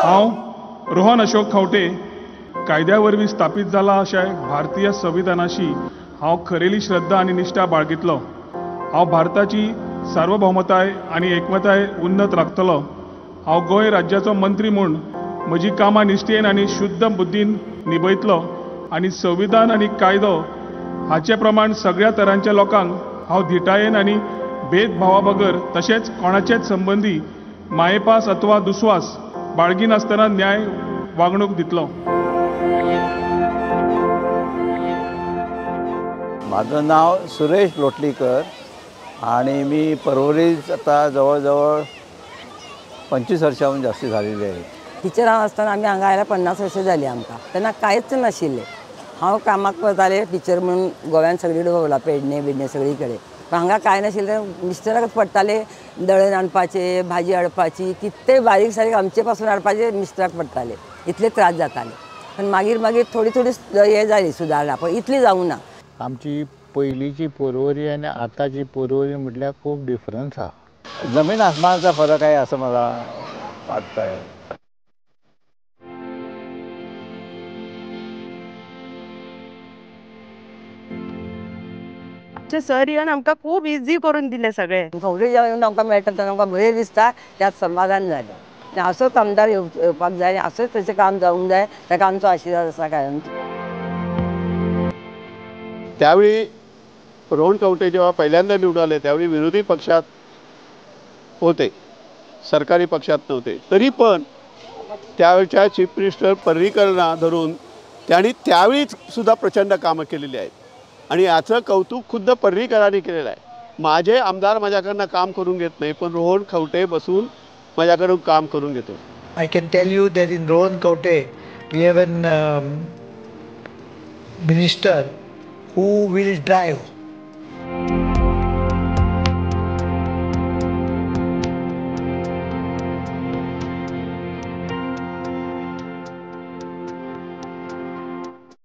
हांव रोहन अशोक खंवटे कायद्या वरवीं स्थापीत जाला अशें भारतीय संविधानाशी हांव खरेली श्रद्धा आनी निश्ठा बाळगितलो. हांव भारताची सार्वभौमताय आनी एकमताय उन्नत राखतलो. हांव गोंय राज्याचो मंत्री म्हूण म्हजी कामां निश्ठेन आनी शुद्ध बुद्धीन निभयतलो आनी संविधान आनी कायदो हाचे प्रमाण सगळ्या तरांच्या लोकांक हांव धिटायेन आनी भेदभावा बगर तशेंच कोणाचेच संबंदी मायेपास अथवा दुस्वास बाळगिनासतना न्याय वागणूक दितलो. माझं नाव सुरेश लोटलीकर आणि मी परवरीच आता जवळजवळ 25 वर्षाहून जास्त झालेली आहे. टिचर हांव आसतना आमी हांगा आयल्यार 50 वर्सां जालीं आमकां, तेन्ना कांयच नाशिल्लें. हांव कामाक वतालें टिचर म्हणून गोव्यान सगळी कडेन भोंवलां, पेडणे बिडणे सगळी कडेन, पण हांगा कांय नाशिल्लें. मिस्टराकच पडटालें दळण हाडपाचें, भाजी हाडपाची, कितें बारीक सारीक आमचे पासून हाडपाचें मिस्टराक पडटालें. इतले त्रास जाताले. पण मागीर मागीर थोडी थोडी हें जाली सुदारणा, पण इतली जावंक ना. आमची पयलींची पोरवरी आनी आतांची पोरवरी म्हटल्यार खूब डिफरन्स आसा. जमीन आसमानाचा फरक आहे असं मला वाटतंय. सर येवन आमकां खूब इजी करून दिलें सगळें. खंवटे जेवण आमकां मेळटा तेन्ना आमकां बरें दिसता, त्यात समाधान जालें. आनी असोच आमदार येवपाक जाय आनी असोच ताचें काम जावंक जाय, ताका आमचो आशिर्वाद आसा कायम. त्यावेळी रोहन खंवटे जेव्हा पहिल्यांदा निवडून आले त्यावेळी विरोधी पक्षात होते, सरकारी पक्षात नव्हते. तरी पण त्यावेळच्या चीफ मिनिस्टर पर्रीकरांना धरून त्यांनी त्यावेळीच सुद्धा प्रचंड कामं केलेली आहेत आणि याचं कौतुक खुद्द पर्रीकरांनी केलेलं आहे. माझे आमदार माझ्याकडनं काम करून घेत नाही, पण रोहन खंवटे बसून माझ्याकडून काम करून घेतो. I can tell you that in Rohan Khaunte we have an minister who will drive.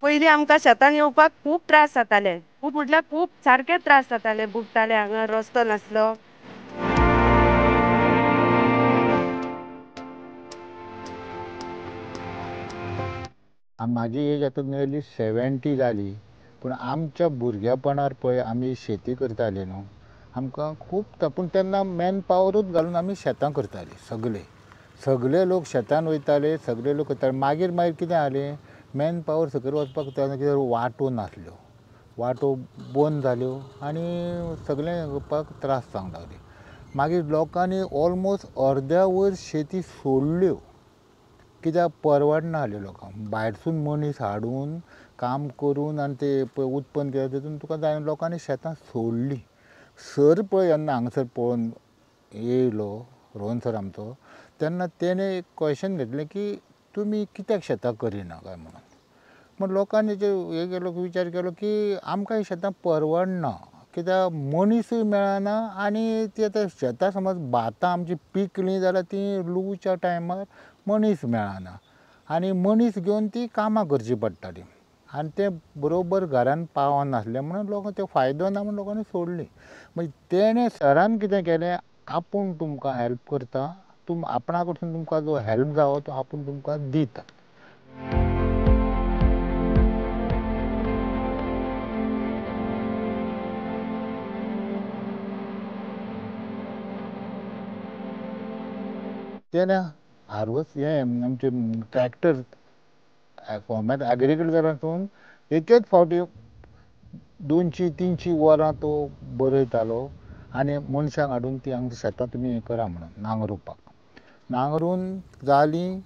पयलीं आमकां शेतान येवपाक खूब त्रास जाताले, खूब म्हटल्यार खूब सारके त्रास जाताले, बुडटाले, हांगा रस्तो नासलो. म्हाजी एज आतां नियरली 70 जाली, पूण आमच्या भुरगेपणार पळय आमी शेती करताले न्हू, आमकां खूब, पूण तेन्ना मॅन पावरूच घालून आमी शेतां करताली. सगळे सगळे लोक शेतान वयताले, सगळे लोक करताले. मागीर मागीर कितें जालें, मॅन पावर सकयल वचपाक तेन्ना कितें वाटो नासल्यो, वाटो बंद जाल्यो आनी सगळें करपाक त्रास जावंक लागले. मागीर लोकांनी ऑलमोस्ट अर्द्या वयर शेती सोडल्यो, कित्याक परवडना जालें लोकांक. भायरसून मनीस हाडून काम करून आनी ते पळय उत्पन्न केलें तितून तुका जायना, लोकांनी शेतां सोडलीं. सर पळय जेन्ना हांगासर पळोवन येयलो रोहन सर आमचो, तेन्ना तेणें एक क्वेशन घेतलें की तुमी कित्याक शेतां करिना काय म्हणून. म्हण लोकांनी जे हे केलो विचार केलो की आमकां ही शेतां परवडना, कित्याक मनीसूय मेळना आनी ती आतां शेतां समज भातां आमची पिकलीं जाल्यार तीं लुवच्या टायमार मनीस मेळना आनी मनीस घेवन ती कामां करचीं पडटालीं आनी तें बरोबर घरान पावनासलें म्हणून लोकांक ते फायदो ना म्हणून लोकांनी सोडली. मागीर तेणें सरान कितें केलें, आपूण तुमकां हेल्प करता, आपणा कडसून तुमकां जो हेल्प जावो तो आपूण तुमकां दिता. तेणें हार्वस्ट हें आमचें ट्रॅक्टर फॉर्मेट एग्रीकल्चरातून एकेच फावटी 200-300 वरां तो बरयतालो आनी मनशांक हाडून ती हांगा शेतां तुमी हें करा म्हणून नांगरुपाक. नांगरून जालीं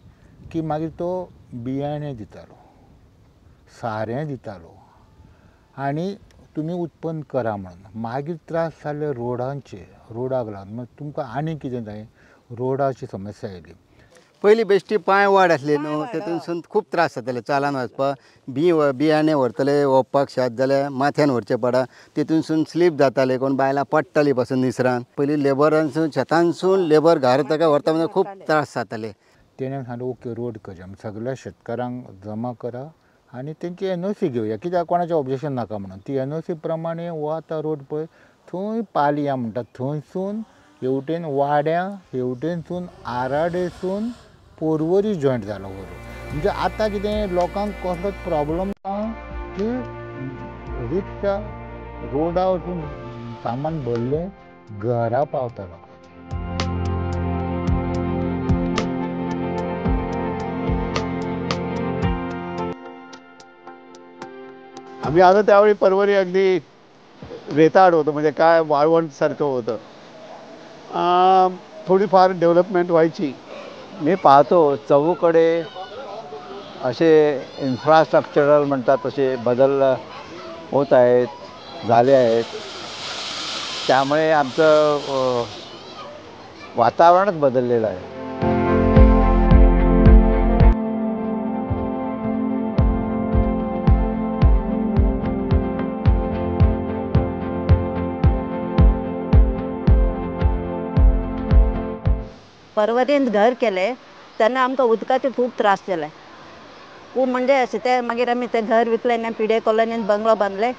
की मागीर तो बियाणें दितालो, सारें दितालो आनी तुमी उत्पन्न करा म्हणून. मागीर त्रास जाले रोडांचे, रोडाक लागून. मागीर तुमकां आनी कितें जाय, रोडाची समस्या आयली. पयलीं बेश्टी पांय वाड आसली न्हू, तेतूनसून खूब त्रास जाताले चालान वचपाक. बियाणे व्हरतले ओंपपाक शेत जाल्यार माथ्यान व्हरचें पडा, तेतूनसून स्लीप जाताले, कोण बायलां पडटालीं पासून निसरान. पयलीं लेबरांसून शेतांसून लेबर घरा ताका व्हरता म्हणल्यार खूब त्रास जाताले. तेणें सांगलें ओके रोड करया, सगळ्या शेतकारांक जमा करा आनी तेंची एनओसी घेवया, कित्याक कोणाचें ऑब्जेक्शन नाका म्हणून. ती एनओसी प्रमाणे हो आतां रोड पळय थंय पालया म्हणटा थंयसून हेवटेन वाड्या, हेवटेनसून आराडेसून पोरवरी जॉयंट जालो वरून. म्हणजे आतां कितें लोकांक कसलोच प्रॉब्लम ना की रिक्षा रोडा वचून सामान भरलें घरा पावता लोकांक. आम्ही आलो त्यावेळी परवरी अगदी रेताड होतं, म्हणजे काय वाळवंटसारखं होतं. थोडीफार डेव्हलपमेंट व्हायची. मी पाहतो चहूकडे असे इन्फ्रास्ट्रक्चरल म्हणतात तसे बदल होत आहेत, झाले आहेत. त्यामुळे आमचं वातावरणच बदललेलं आहे. परवरीन घर केलें तेन्ना आमकां उदकाचे खूब त्रास जाले, खूब म्हणजे अशें ते मागीर आमी तें घर विकलें आनी पिडे कॉलनीन बंगलो बांदले,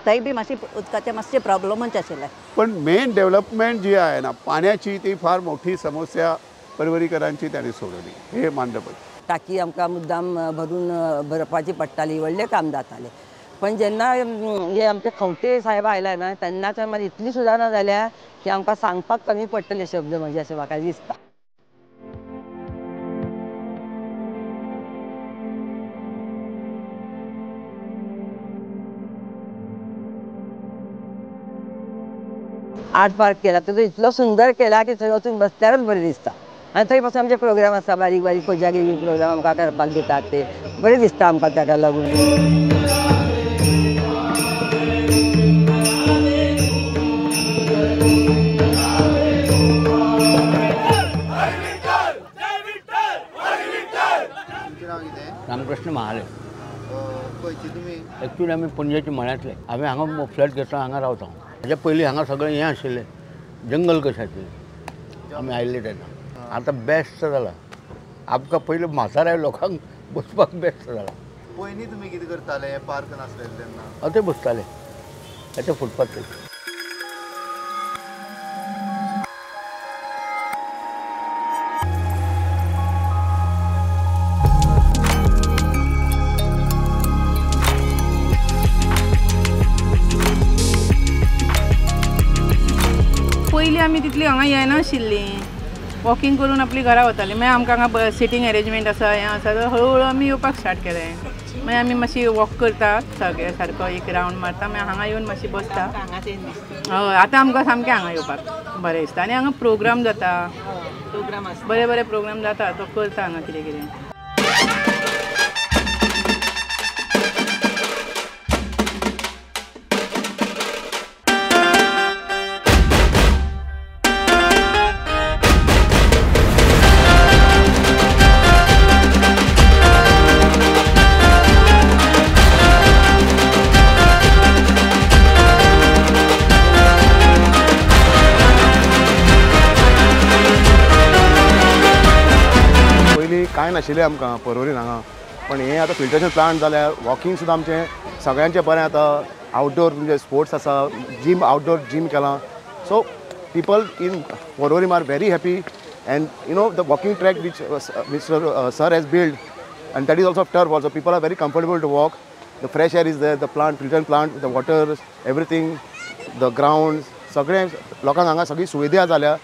थंय बी मातशी उदकाचे मातशे प्रॉब्लमूच आशिल्ले. पण मेन डेव्हलपमेंट जी आहे ना पाण्याची, ती फार मोठी समस्या परवरीकरांची त्यांनी सोडवली, हे मानलं पाहिजे. टाकी आमकां मुद्दाम भरून भरपाची पडटाली, व्हडलें काम जातालें. पण जेन्ना हे आमचे खंवटे साहेब आयले ना तेन्नाच्यान मागीर इतली सुदारणा जाल्या की आमकां सांगपाक कमी पडटले शब्द, म्हणजे अशें म्हाका दिसता. आर्ट पार्क केला तो इतलो सुंदर केला की थंय वचून बसल्यारच बरें दिसता. आनी थंय पासून आमचे प्रोग्राम आसता, बारीक बारीक कोजागिरी प्रोग्राम आमकां करपाक दितात, ते बरें दिसता आमकां ताका लागून. रामकृष्ण महाले. एक्चुअली आमी पणजेचे मळ्यांतले. हांवें हांगा फ्लॅट घेतला, हांगा रावता. हाज्या पयलीं हांगा सगळें हें आशिल्लें, जंगल कशें आशिल्लें आमी आयिल्ले तेन्ना. आतां बेस्ट जाला, आमकां पयलीं म्हाताऱ्या लोकांक बसपाक बेस्ट जाला. पयलीं तुमी कितें करताले पार्क नासलें तेन्ना? ते बसताले हेच्या फुटपाथ. पयलीं आमी तितली हांगा येनाशिल्लीं, वॉकिंग करून आपली घरा वतालीं. मागीर आमकां हांगा सिटींग अरेंजमेंट आसा, हें आसा, तर हळू हळू आमी येवपाक स्टार्ट केलें. मागीर आमी मातशी वॉक करता, सगळे सारको एक रावंड मारता, मागीर हांगा येवन मातशी बसता. हय, आतां आमकां सामकें हांगा येवपाक बरें दिसता. आनी हांगा प्रोग्राम जाता, बरे बरे प्रोग्राम जाता, तो करता हांगा कितें कितें. कांय नाशिल्लें आमकां परवरीन हांगा, पण हें आतां फिल्ट्रेशन प्लांट जाल्यार वॉकिंग सुद्दां आमचें सगळ्यांचें बरें आतां. आउटडोर म्हणजे स्पोर्ट्स आसा, जीम, आउटडोर जीम केलां. So people in Porvorim are very happy and you know the walking track which mister sir has build and that is also turf also. People are very comfortable to walk. The fresh air is there, the plant, filtration plant, the water, everything, the ground, सगळें लोकांक हांगा सगळी सुविधा जाल्या.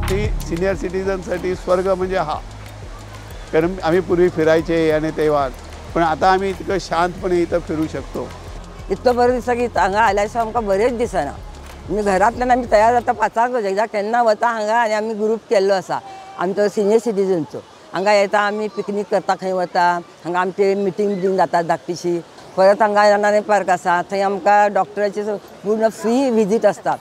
ती senior सिटीजनसाठी स्वर्ग म्हणजे हा, कारण आम्ही पूर्वी फिरायचे आणि तेव्हा, पण आता आम्ही इतकं शांतपणे इथं फिरू शकतो. इतलो बरें दिसता की हांगा आयल्या दिसा आमकां बरेंच दिसना. म्हणजे घरांतल्यान आमी तयार जाता 5 एकदां केन्ना वता हांगा. आनी आमी ग्रूप केल्लो आसा आमचो सिनियर सिटीजनचो. हांगा येता आमी पिकनीक करता, खंय वता, हांगा आमचे मिटींग बिटींग जाता धाकटीशी. परत हांगा रानारे पार्क आसा, थंय आमकां डॉक्टराचे पूर्ण फ्री विजीट आसता.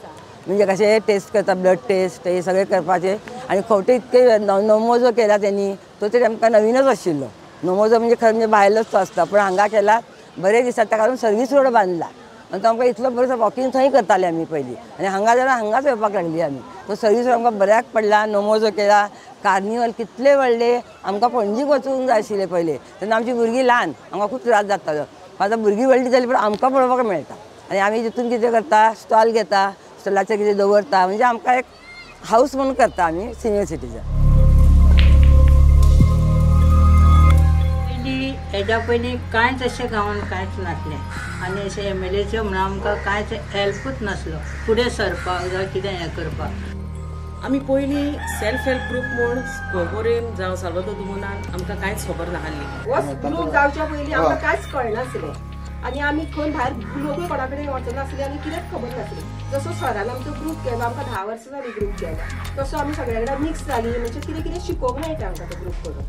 म्हणजे कशें टेस्ट करता, ब्लड टेस्ट हे सगळें करपाचें. आनी खंवटे इतके नमो जो केला तेणी तो तरी आमकां नवीनच आशिल्लो. नमो जो म्हणजे खरें म्हणजे भायलोच तो आसता, पूण हांगा केला बरें दिसता. ताका लागून सर्वीस रोड बांदला आनी तो आमकां इतलो बरो वॉकिंग थंय करताले आमी पयलीं, आनी हांगा जाल्यार हांगाच येवपाक लागली आमी. तो सर्वीस रोड आमकां बऱ्याक पडला. नमो जो केला, कार्निवल कितले व्हडले आमकां पणजीक वचूंक जाय आशिल्लें पयलीं, तेन्ना आमची भुरगीं ल्हान, आमकां खूब त्रास जातालो. आतां भुरगीं व्हडलीं जालीं पण आमकां पळोवपाक मेळटा. आनी आमी तितून कितें करता, स्टॉल घेता, स्टॉलाचेर कितें दवरता, म्हणजे आमकां एक हाऊस म्हणून करता आमी सिनियर सिटीजन. पयलीं हेज्या पयलीं कांयच अशें गांवान कांयच नासलें आनी अशें एमएलएचें म्हणून आमकां कांयच हेल्पूच नासलो फुडें सरपाक जावं कितें हें करपाक. आमी पयलीं सेल्फ हेल्प ग्रूप म्हूण पर्वरीन जावं साल्वादोर दुमोनान आमकां कांयच खबर नासली. हो ग्रूप जावच्या पयलीं आमकां कांयच कळनासलें आनी आमी खंय भायर लोकूय कोणा कडेन वचनासले आनी कितेंच खबर नासली. जसो सरान आमचो ग्रूप केलो, आमकां 10 वर्सां जालीं ग्रूप केला, तसो आमी सगळ्या कडेन मिक्स जाली, म्हणजे कितें कितें शिकोवंक मेळटा आमकां तो ग्रूप करून.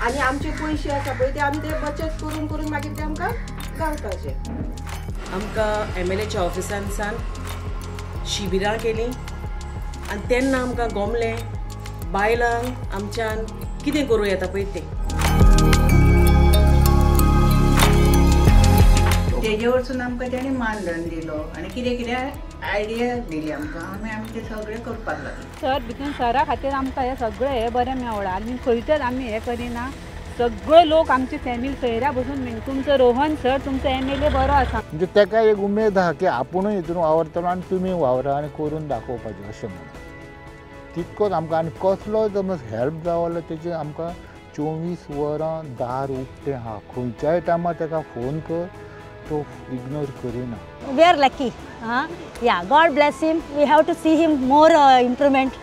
आनी आमचे पयशे आसा पळय ते आमी ते बचत करून करून मागीर ते आमकां गावपाचे. आमकां एमएलएच्या ऑफिसांसान शिबिरां केलीं आनी तेन्ना आमकां गोमलें बायलांक आमच्यान कितें करूं येता पळय तें. तेजे वरसून आमकां तेणी मानधन दिलो आनी कितें कितें आयडिया दिली आमकां, आमी आमचें सगळें करपाक लागले. सर भितून सरा खातीर आमकां हें सगळें हें बरें मेवळां आनी खंयचेच आमी हें करिना. सगळे लोक आमची फॅमिली सोयऱ्या बसून तुमचो रोहन सर तुमचो एमएलए बरो आसा. म्हणजे ताका एक उमेद आहा की आपुणूय हितून वावरतलो आनी तुमी वावरा आनी करून दाखोवपाचें अशें म्हणून तितकोच आमकां. आनी कसलो समज हेल्प जावो जाल्यार तेजी आमकां 24 वरां दार उक्तें आहा, खंयच्याय टायमार ताका फोन कर, तो इग्नोर करिना. We are lucky. Yeah, God bless him. We have to see him more improvement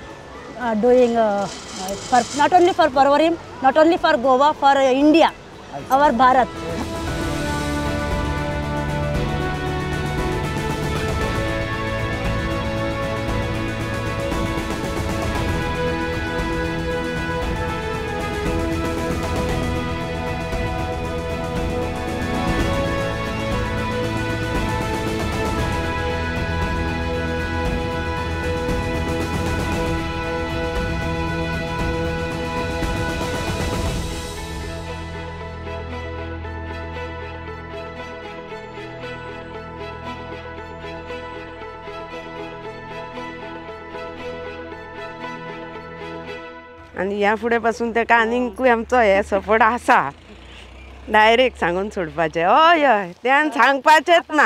doing for not only for Porvorim, not only for Goa, for India, our Bharat. आनी ह्या फुडें पासून ताका आनीकूय आमचो हे सपोर्ट आसा. डायरेक्ट सांगून सोडपाचें, हय हय त्यान सांगपाचेंच ना.